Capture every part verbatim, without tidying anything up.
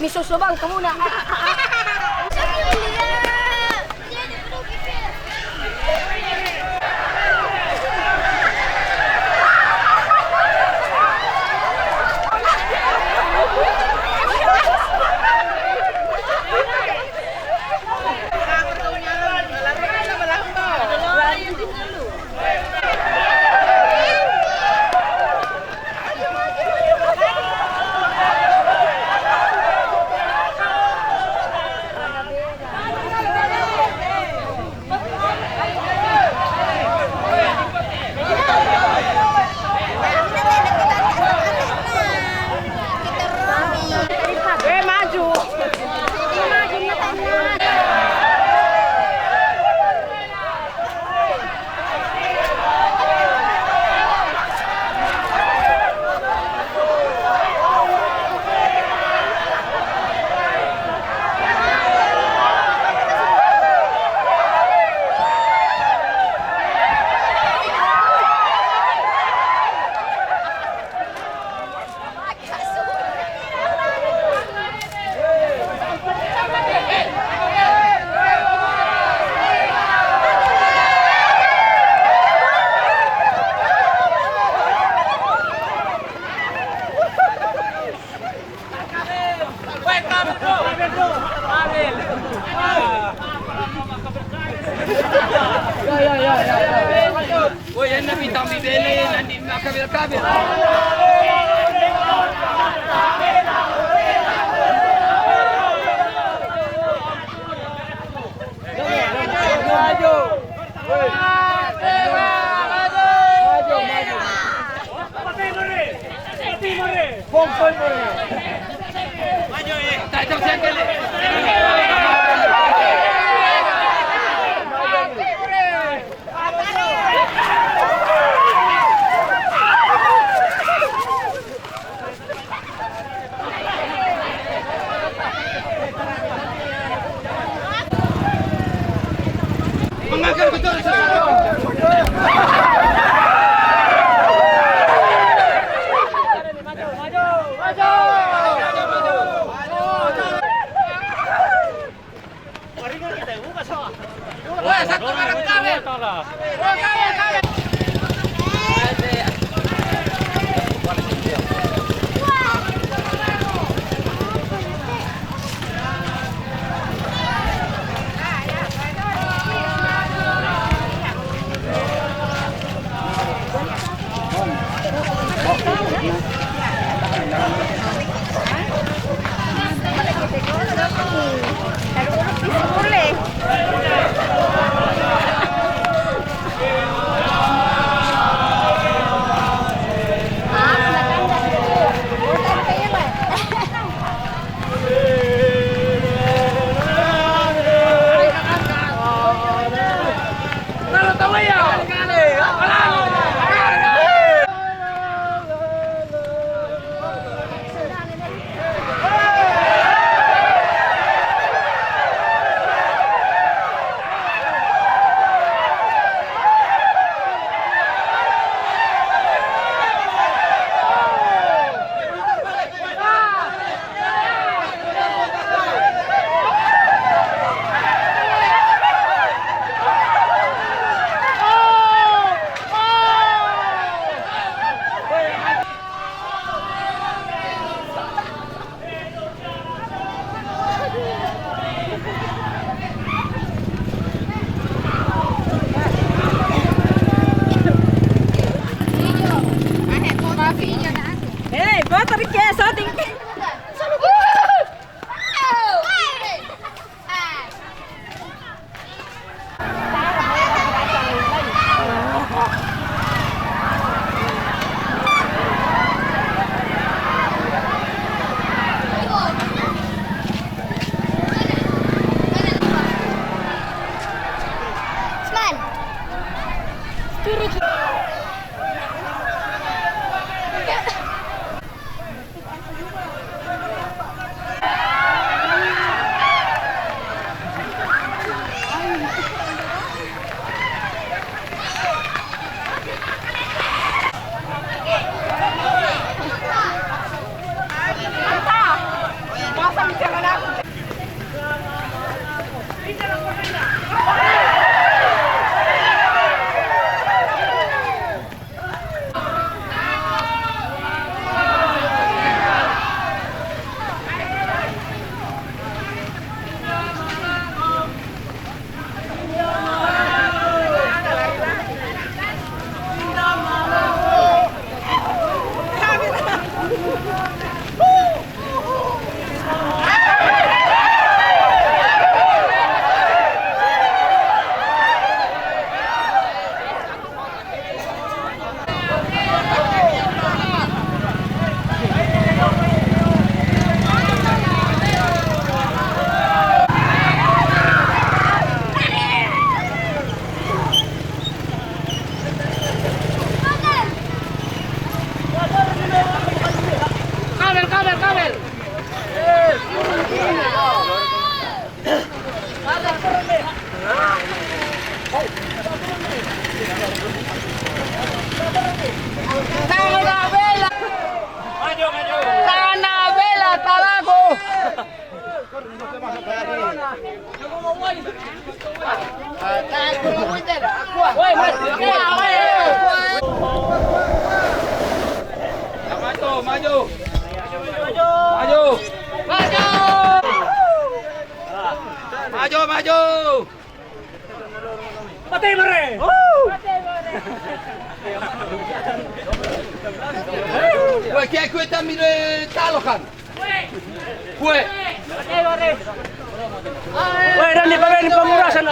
Misusubang ka muna. Eh, maju. Woi, yan na bitang bibili, nandito na kabil-kabil. Maju, maju. Mati bare. Woi, kia kue tamire talokan. Kue. Woi, Randi, pakai di pemurasan.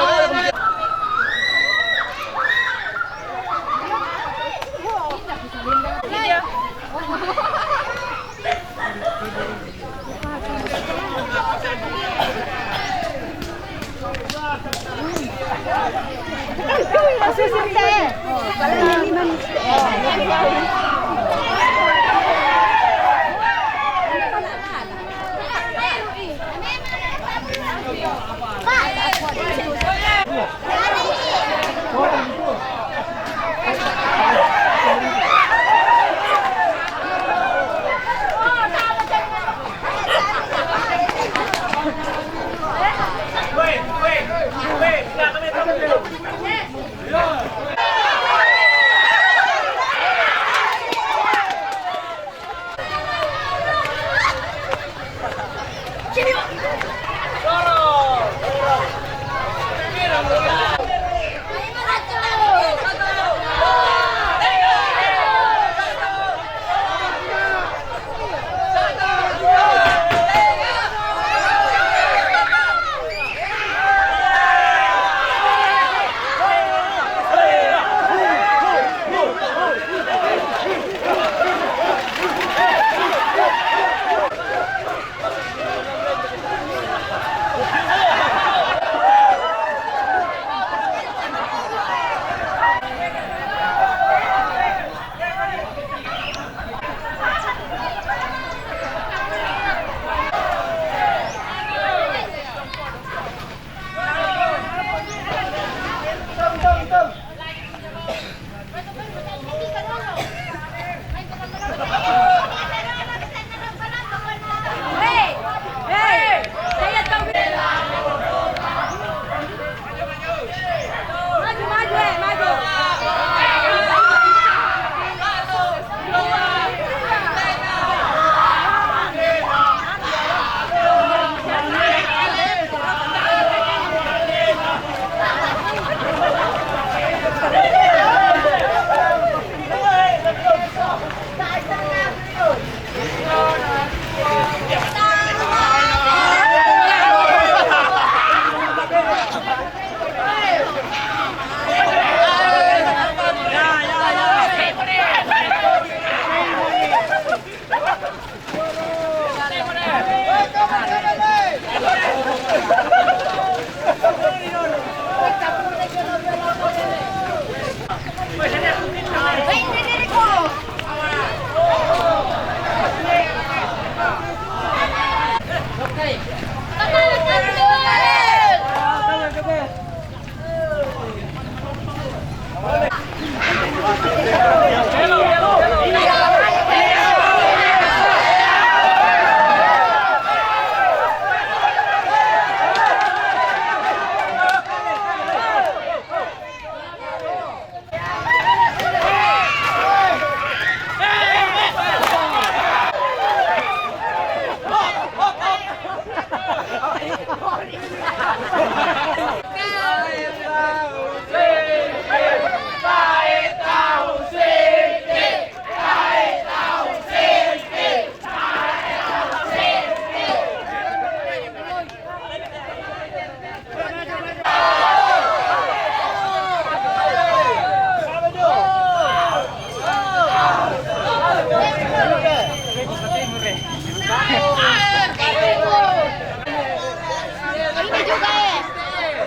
Ini juga, eh.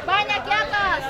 Banyak di atas.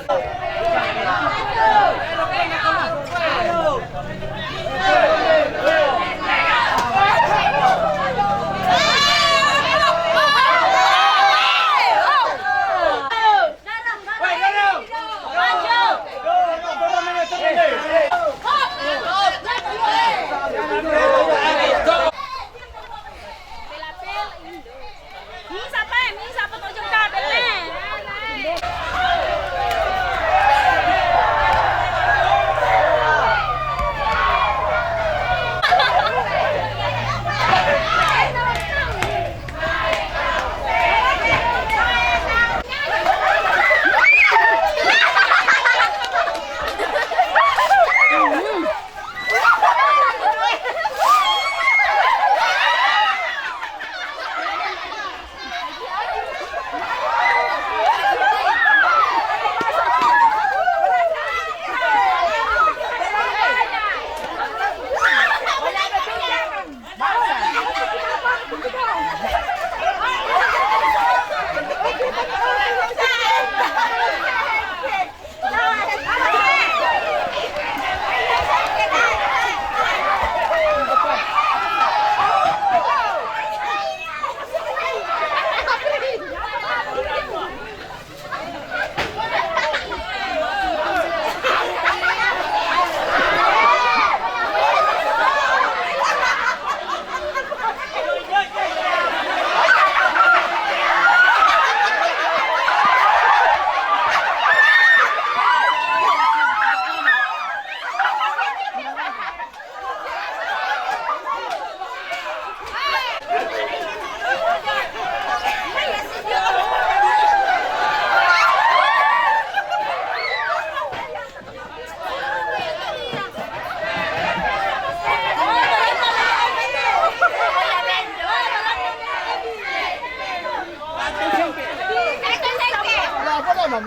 Uh,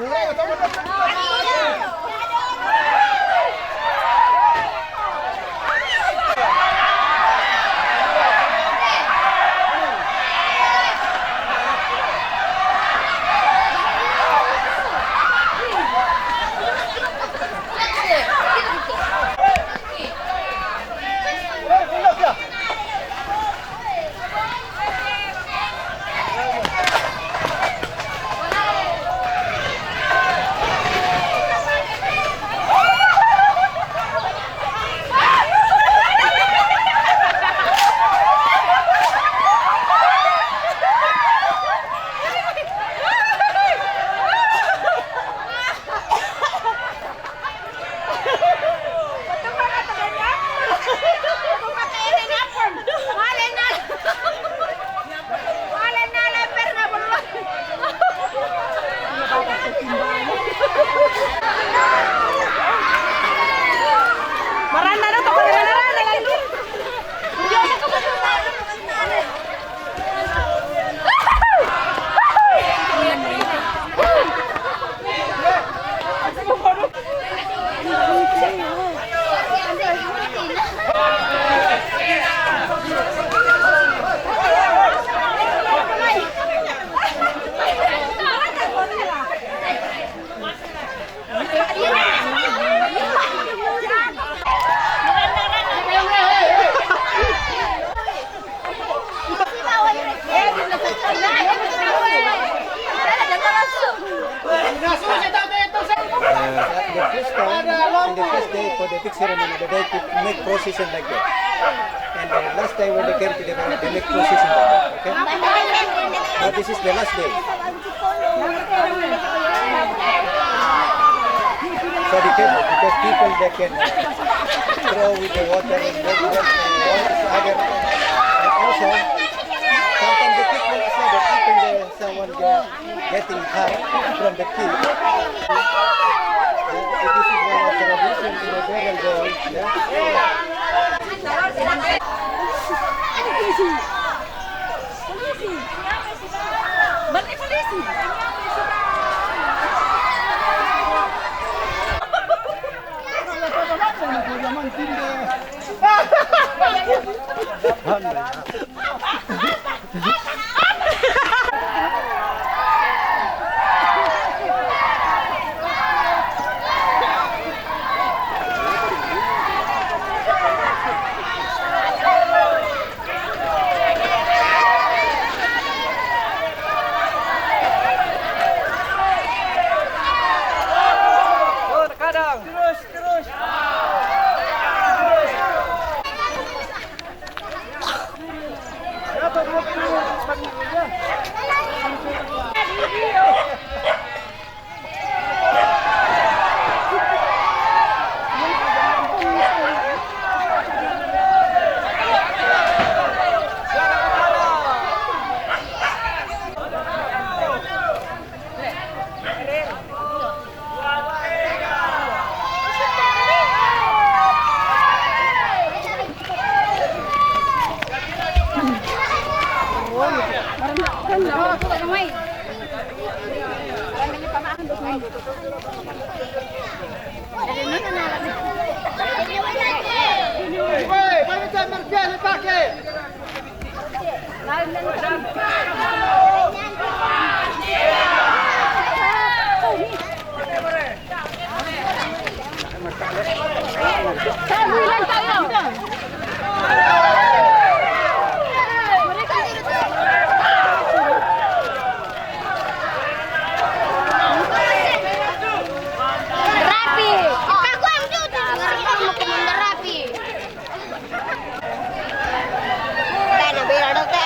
the first time, in the first day for the big ceremony, they make, make procession like that. And the last time when they came to the, they make procession like that. Okay? But this is the last day. So be careful because people, they can, uh, throw with the water and break it up and all this other. And also, sometimes the people say that even the, someone get, getting hurt from the kick. Uh, this is one of the tradition in the burial ground. Yeah? Terus, terus. Rapi. Aku yang jujur, rapi. Dai, na bera dote.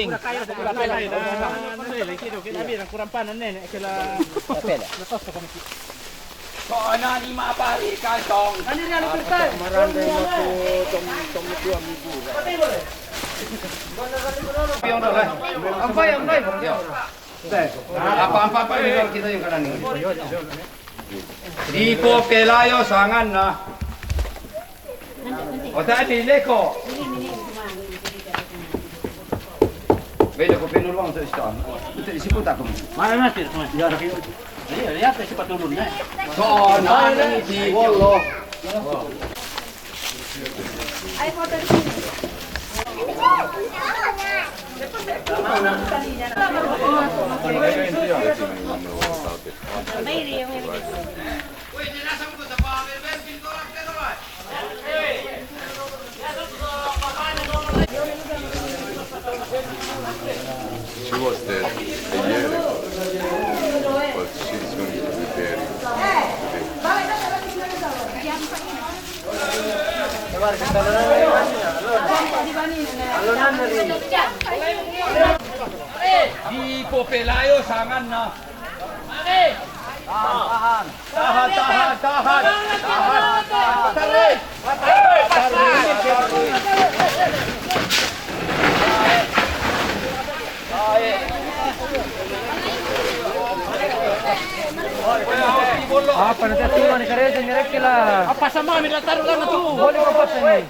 King. Kaya sa pula pela. Kurang panan nene kela. Pela. Ko ana ni ma pare kantong. Ani ni anu kertas. Marande mo tu tong tong tu amigo. Ampai, ampai. Apa-apa, Pak, ini kalau kita yang kanan ini. Di Popelayo sangan na. O tadi leko. Beda ko pinulong sa istan. Ito, isiputa ko. Mana nanti? Ya, ada kayo. Iya, lihat si patulun na. So, nani di wolo. She was there a year ago. But she's going to be there. Di Popelayo sangan na. Tahan, tahan, tahan, tahan. Tahan, tahan, tahan. Tahan. Apa nanti tu mana kerja ni rekila? Apa sama ni latar lang tu? Boleh ko pasang ni.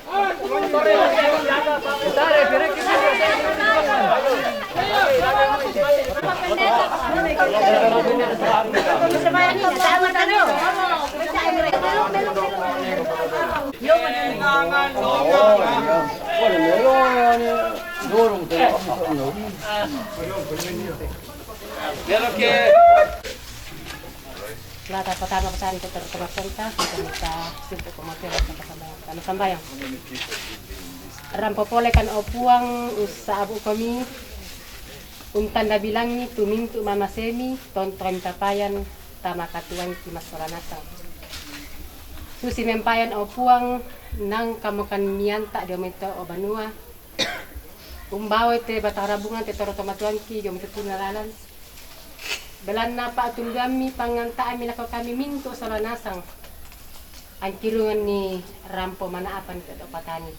Lata patama patani ko tero tomatonta, kita minta sintu ko matera sa kasambayang. Kami sambayang. Rampo pole kan O Puang, usa abu kami, untanda bilangi, tumintu mamasemi, tonton tapayan, tama katuan ki masola nasang. Susi mempayan O Puang, nang kamokan mianta di omito o banua, Umbawe te Batara Bunga te toro tomatuangki jo mitutuna lalan. Belanna pa'tunduammi pangantaammi lako kami mintu sola nasang. Angkirunganni rampo mana'apan ke to patani.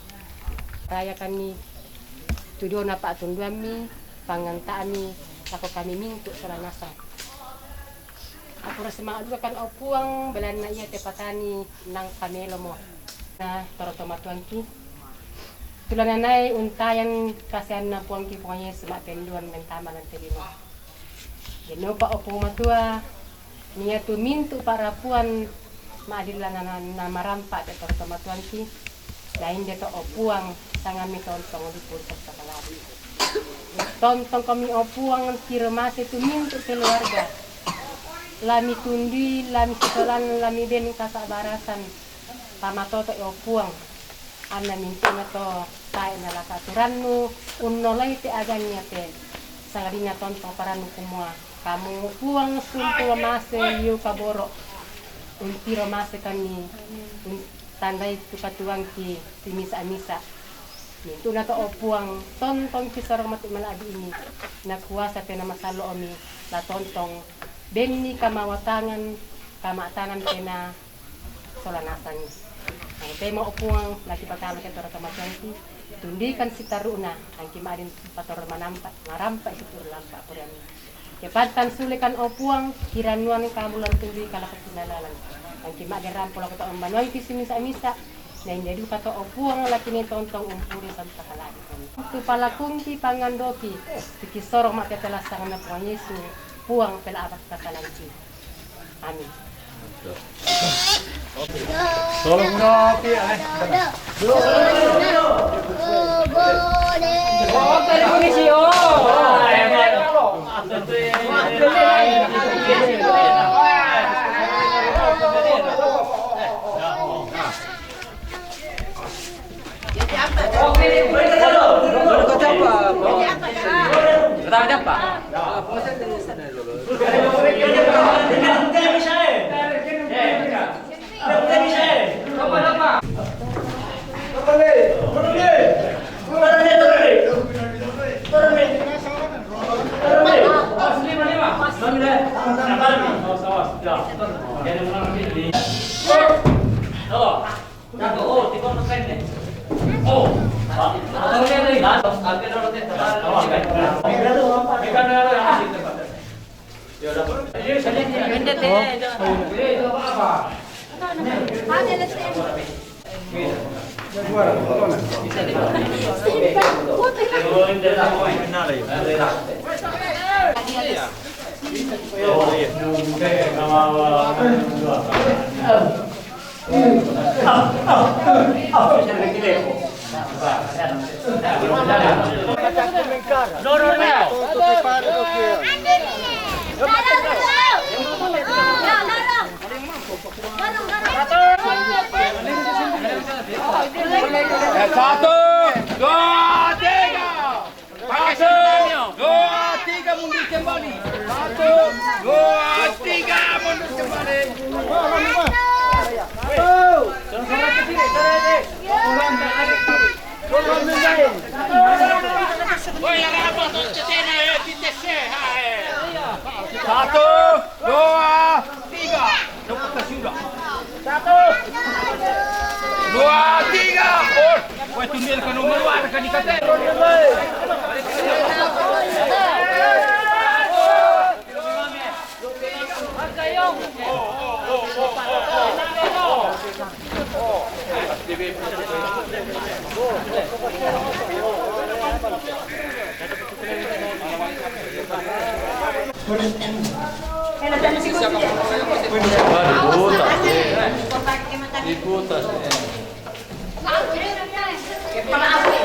Rayakanni tudona pa'tunduammi pangantaammi lako kami mintu sola nasang. Apura semangat duka kan O Puang, belanna ia te patani nang pamelomo. Na toro tomatuangki. Tulananai untayan kasianna Puangki Puang Yesus ma'penduan mentama lan te lino. Denopa O Puang Matua, nia tu mintu pa'rapuan ma'dillanana marampa te toro tomatuangki. Na inde to O Puang, sangami tontong lipur setta kalari. Tontong komi O Puang, tiro mase tu mintu keluarga. Lami tundui, lami sitolan, lami ben kasabarasan. Pamatoto O Puang. Anna mintu'na to tae' nalaka aturannu, unnolai te aganna te. Sangadinna tontong parannu kumua, kamu Puang sumpu mase liu kaboro'. Untiro mase kami, un-, tandai tu katuangki simisa-misa. Mintu'na to O Puang, tontongki sorong matu mala'bi ini, na kuasa te na masallo' omi, la tontong, benni kamawatangan, kama'tangan te na sola nasangi. Angkemo O Puang, laki patama ke toro tomatuangki, tunduikan sitaru'na, angki ma'din patoro manampa, marampa itu turu lampa purianna. Kepantan sulekan O Puang, kirannuan kamu lan tundui kalako kinalalan. Angki ma'din rampo lako to ambanuangki simisa-misa, na inde duka to O Puang, laki ne tontong umpuri sampa kaladi. Tu palakungki pangandoki, tiki sorong ma'tete lassanganna Puang Yesu, Puang pela apa kasalangki. Amin. Tolong dong, Pi, eh. Oh, dari polisi, oh. Oke, boleh kita dulu. Boleh kau siapa? Pertama siapa? Vendete. Satu, dua, tiga. Satu, dua, tiga, mundur kembali. Satu, dua, tiga, mundur kembali. Satu. Woi, yang apa tuh cetena, eh, di T C H, eh. Satu, dua, tiga. Cepat kasih udah. Satu. Dua, tiga. Oh, woi, tundil ke nomor dua, ada kan dikata. Di putas, eh. Di putas, eh.